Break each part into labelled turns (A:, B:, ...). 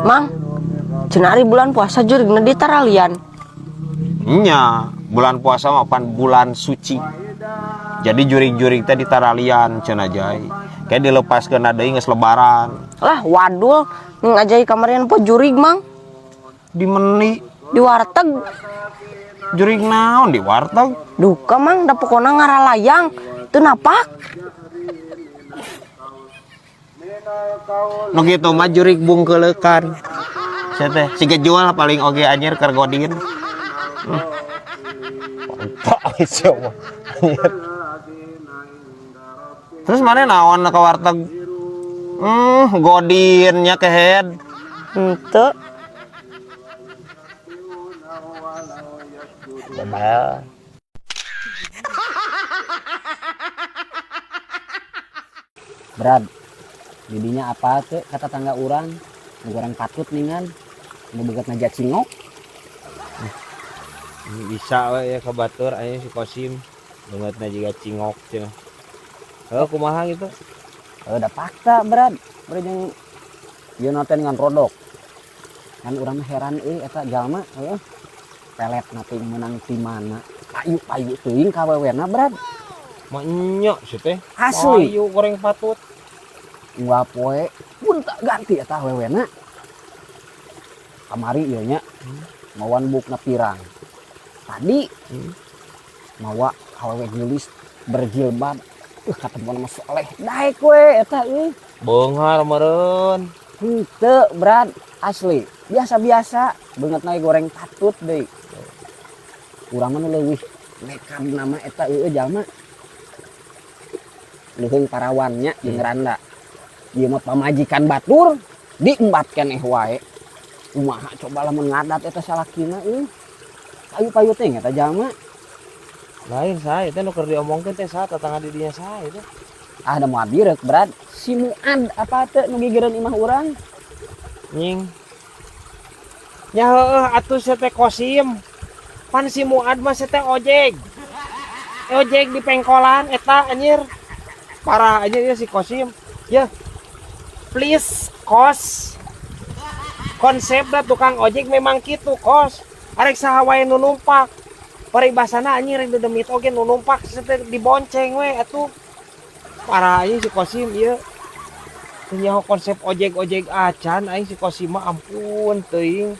A: Mang, cenah ari bulan puasa jurigna ditaralian.
B: Nya, bulan puasa mah pan bulan suci. Jadi jurig-jurig teh ditaralian cenah jai. Kayak dilepaskeun deui geus lebaran.
A: Lah, wadul, ning ajai kamarian po jurig, Mang.
B: Di meni?
A: Di warteg.
B: Jurig naon di warteg?
A: Duka, Mang, da pokona ngaralayang. Teu napak.
B: Nu kitu mah jurig bungkeuleukan. Sia teh siga jual paling oge anjir keur godin. Pak sia mah. Anjir. Terus mana naon ke warteg? Godinnya kehead.
A: Henteu.
B: Bebel.
C: Brad, didinya apa tuh kata tangga urang, nu goreng patut ningan, nu beget najat cingok.
B: Bisa we ya ke batur aya si Kosim. Beungeutna jiga cingok cenah. Heuh, kumaha gitu?
C: Udah fakta, Brad. Brad jeung ieu nonton dengan rodok. Kan urang mah heran euy eta jalma heuh. Pelet na teh meunang ti mana? Payu-payu teuing ka wewena, Brad.
B: Mah nya sih teh.
C: Asli.
B: Payu goreng patut.
C: Unggal poe pun tak ganti eta wewena. Kamari ieu nya. Mawan bukna pirang. Tadi mawa awewe geulis berjilbab. Katemuan mah soleh. Daek we eta euy.
B: Beunghar meureun.
C: Henteu, Brad, asli. Biasa-biasa beungeutna goreng patut deui. Urang mah nu leuwih nekat nama eta eueuh jalma. Leuheung parawannya jeung randa. Ieu mah pamajikan batur diembat keneh wae. Kumaha coba lamun ngadat eta salakina euy. Payu-payu teh eta jalma.
B: Lain saha eta nu keur diomongkeun teh saha tetangga di dinya saha eta?
C: Ah, da moal bireuk, Brad. Si Muad apa teh nu gigireun imah urang?
B: Nying. Nya heueuh atuh sia teh Kosim. Pan si Muad mah sia teh ojek. Ojek di pengkolan eta anjir. Parah aja ya si Kosim. Ya. Please kos. Konsepna tukang ojek memang kitu kos. Arek saha wae nu numpak. Paribasana anjir rek demit oge nu numpak sia teh dibonceng we atuh. Parah aja si Kosim ieu. Teu nyaho konsep ojek-ojek acan aing si Kosim mah ampun teuing.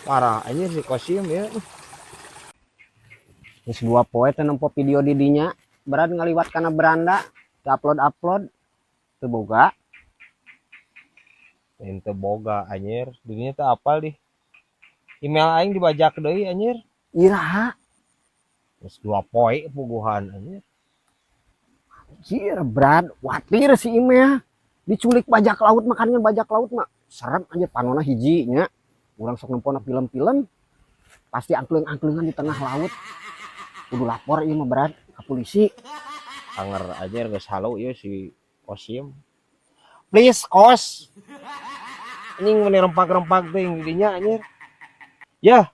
B: Parah aja si Kosim ya.
C: Geus 2 poe teh nempo video di dinya. Berat ngaliwat kana beranda, teu upload-upload, teu boga.
B: Lain teu boga anjir, dinya teu apal dih. Email aing dibajak deui anjir.
C: Iraha?
B: Geus 2 poe puguhan anjir.
C: Anjir, Brad, watir si email. Diculik bajak laut mah kan bajak laut mah serem anjir panona hiji nya. Urang sok nempona film-film pasti angklung-angklungan di tengah laut. Kudu lapor ieu mah, Brad, ke polisi.
B: Anger aja geus halu ieu si Kosim. Please kos. Anjing meni rempak-rempak teuing di dinya anjir. Ya.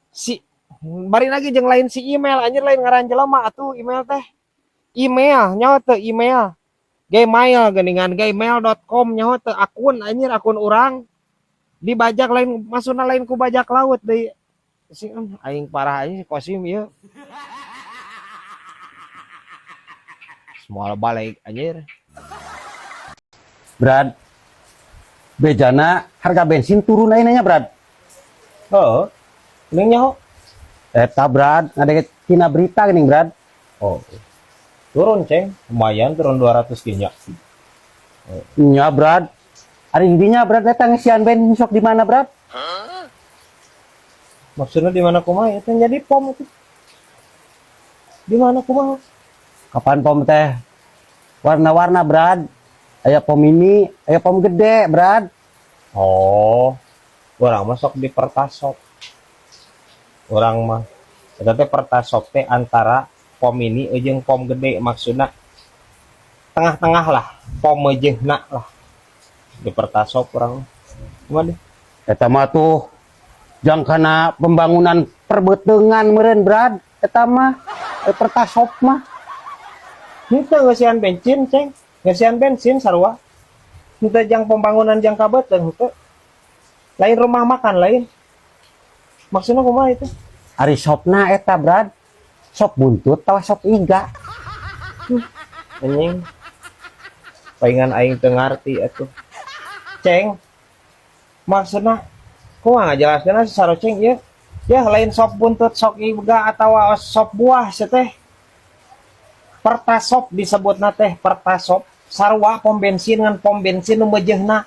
B: Si bari lagi jeung lain si email anjir lain ngaran jelema atuh email teh. Email nyaho teu email. Gmail geuningan gmail dot com nyaho teu akun anjir akun urang. Dibajak lain maksudna lain ku bajak laut deui. Si aing parah anjing si Kosim ieu. Semua balik anjir.
D: Brad, bejana harga bensin turun ayeuna nya, Brad.
B: Heeh. Ning nyaho?
D: Eta Brad, ngadenge tina berita geuning, Brad.
B: Oh. Turun, Ceng. Lumayan turun 200 ge nya.
D: Nya, Brad. Ari dinya, Brad, eta ngesian bensin sok di mana, Brad?
B: Hah? Maksudnya di mana kumaha? Eta jadi pom itu. Di mana kumaha?
D: Kapan pom teh? Warna-warna, Brad. Aya pom ini, aya pom gede, Brad.
B: Oh. Urang mah sok di Pertasop. Urang mah eta teh Pertasop teh antara pom ini jeung pom gede maksudna tengah-tengah lah, pom meujeuhna lah. Di Pertasop urang mah. Kumaha deh?
D: Eta mah tuh jang kana pembangunan perbetengan meureun, Brad. Eta mah Pertasop mah.
B: Henteu ngeusian bensin, Ceng. Ngeusian bensin sarua. Henteu jang pembangunan jangka beuteung henteu. Lain rumah makan lain. Maksudnya kumaha itu?
D: Ari sopna eta, Brad. Sop buntut atawa sop iga?
B: Anjing. Palingan aing teu ngarti atuh. Ceng. Maksudna kumaha ngajelaskeunna si saroceng ieu? Ya lain sop buntut, sop iga atawa sop buah sia teh. Pertasop disebutna teh, pertasop. Sarua pom bensin ngan pom bensin nu meujeuhna.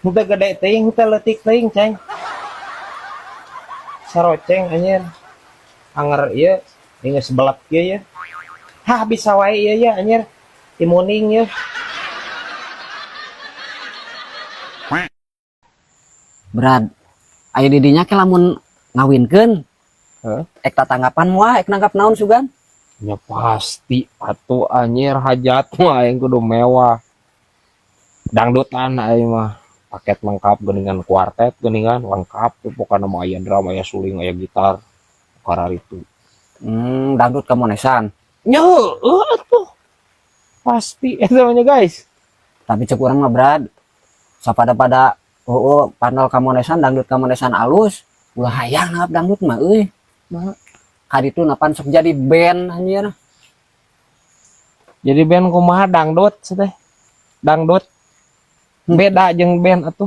B: Henteu gede teuing, henteu leutik teuing, Ceng. Saroceng anjir. Anger ieu geus belet kieu ye. Hah, bisa wae ieu ya anjir. Timuning ye.
C: Brad, aya di dinya ke lamun ngawinkeun.
B: Heuh?
C: Ek tatanggapan moal, ek nanggap naon sugan?
B: Ya pasti atuh anjir, hajat mah aing kudu mewah. Dangdutan aing mah. Paket lengkap geuningan, kuartet geuningan lengkap tuh pokokna mah, aya drum, aya suling, aya gitar. Karar itu.
C: Dangdut kamonesan.
B: Nya heueuh atuh. Pasti eta mah nya, guys.
C: Tapi cek urang mah, Brad, sapada-pada oh, panel kamonesan dangdut kamonesan alus, ulah hayang nanggap dangdut mah euy.
B: Nah.
C: Kaditu napan sok jadi band anjir.
B: Jadi band kumaha dangdut sih teh? Dangdut. Beda jeung band atuh.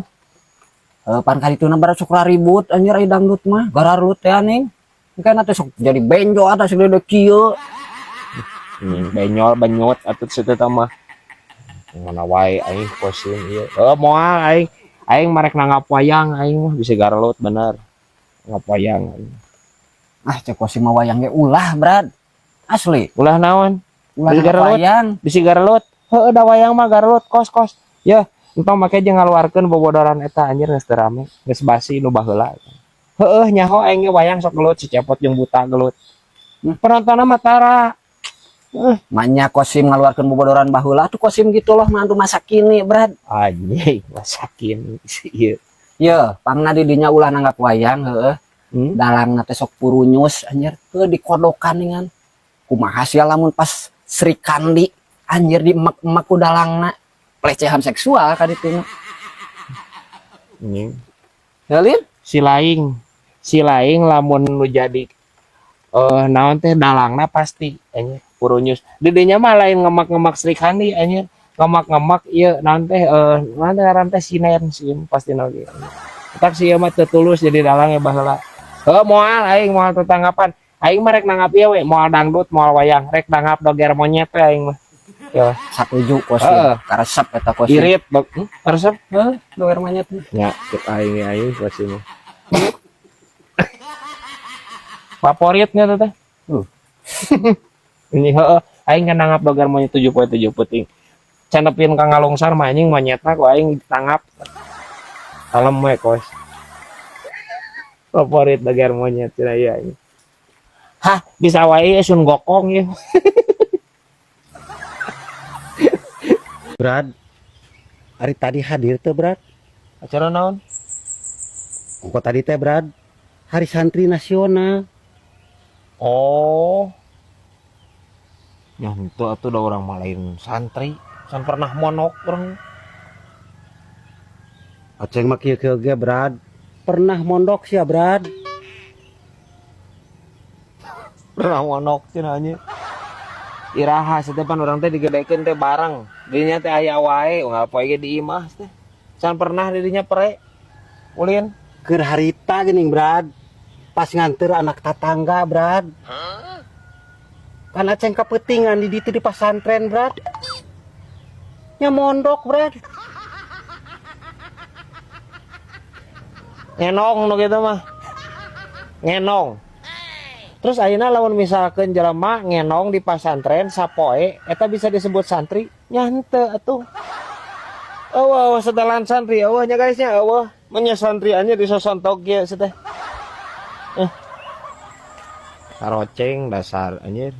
C: Pan kaditu na baru sok ribut anjir aya dangdut mah, gararut teh aning. Engke teh sok jadi benjo atuh segede kieu.
B: Benyol benyot atuh situ teh mah. Mana wae aing kosim ieu. Heuh, moal aing. Aing marek nanggap wayang aing mah bisa garlut bener. Nanggap wayang aing.
C: Ah, cek kosim mah wayang ge ulah, Brad. Asli.
B: Ulah naon?
C: Ulah
B: Bisi
C: nanggap
B: garlut.
C: wayang.
B: Bisi garlut. Heueuh, da wayang mah garlut kos-kos. Ya, entong make jeung ngaluarkeun bobodoran eta anjir, geus teu rame, geus basi nu baheula. Heueuh, nyaho aing ge wayang sok gelut, si Cepot jeung buta gelut. Penontonnya mah tara.
C: Manya kosim ngaluarkeun bobodoran baheula tuh kosim gitu loh, mantu masa kini, Brad.
B: Anjing, masa kini sih ieu.
C: Ye, pangna di dinya ulah nanggap wayang heueuh. Dalangna teh sok purunyus anjir, heuh dikodokan dengan. Kumaha sia lamun pas Sri Kandi anjir diemek-emek ku dalangna. Pelecehan seksual ka ditu.
B: Anjing.
C: Ya, Lin?
B: Si laing, si laing lamun nu jadi naon teh dalangna pasti anjir purunyus. Didinya mah lain ngemak-ngemak Sri Kandi anjir, ngemak-ngemak ieu naon teh naon teh ngaran teh sinen sih pasti oge. Tak si ieu mah teu tulus jadi dalang ya baheula. Heuh, moal aing moal tetanggapan. Aing mah rek nanggap ieu we, moal dangdut, moal wayang, rek nanggap doger monyet we aing mah. Ya,
C: Satuju kosim.
B: Heeh.
C: Karesep eta kosim.
B: Irit dog, karesep?
C: Heuh, doger monyet.
B: Ya, kita aing aing kosim. Favoritnya tuh teh. Ini heeh, aing kan nanggap doger monyet 7 poe 7 peuting. Canepin ka ngalungsar mah anjing monyetna ku aing ditangap. Kalem we kos. Favorit doger monyet cenah ieu anjing. Hah, bisa wae Sun Gokong ieu.
D: Brad, hari tadi hadir teh, Brad.
B: Acara naon?
D: Engko tadi teh, Brad, Hari Santri Nasional.
B: Oh. Ya henteu atuh, da urang mah lain santri. Can pernah monok urang.
D: Aceng mah kieu kieu ge, Brad. Pernah mondok sia, Brad.
B: Pernah monok cenah anjing. Iraha satepan urang teh digedekeun teh bareng. Dinya teh aya wae unggal poe ge di imah teh. Can pernah didinya pre. Ulin.
D: Keur harita geuning, Brad. Pas nganter anak tatangga, Brad. Kan aceng kapetingan di ditu di pasantren, Brad. Nya mondok, Brad.
B: Ngenong nu kitu mah. Ngenong. Terus ayeuna lamun misalkeun jelema ngenong di pasantren sapoe eta bisa disebut santri? Nya henteu atuh. Eueuh, eueuh setelan santri eueuh nya guys nya eueuh. Mun nya santri nya disosontok kieu teh. Saroceng dasar anjir.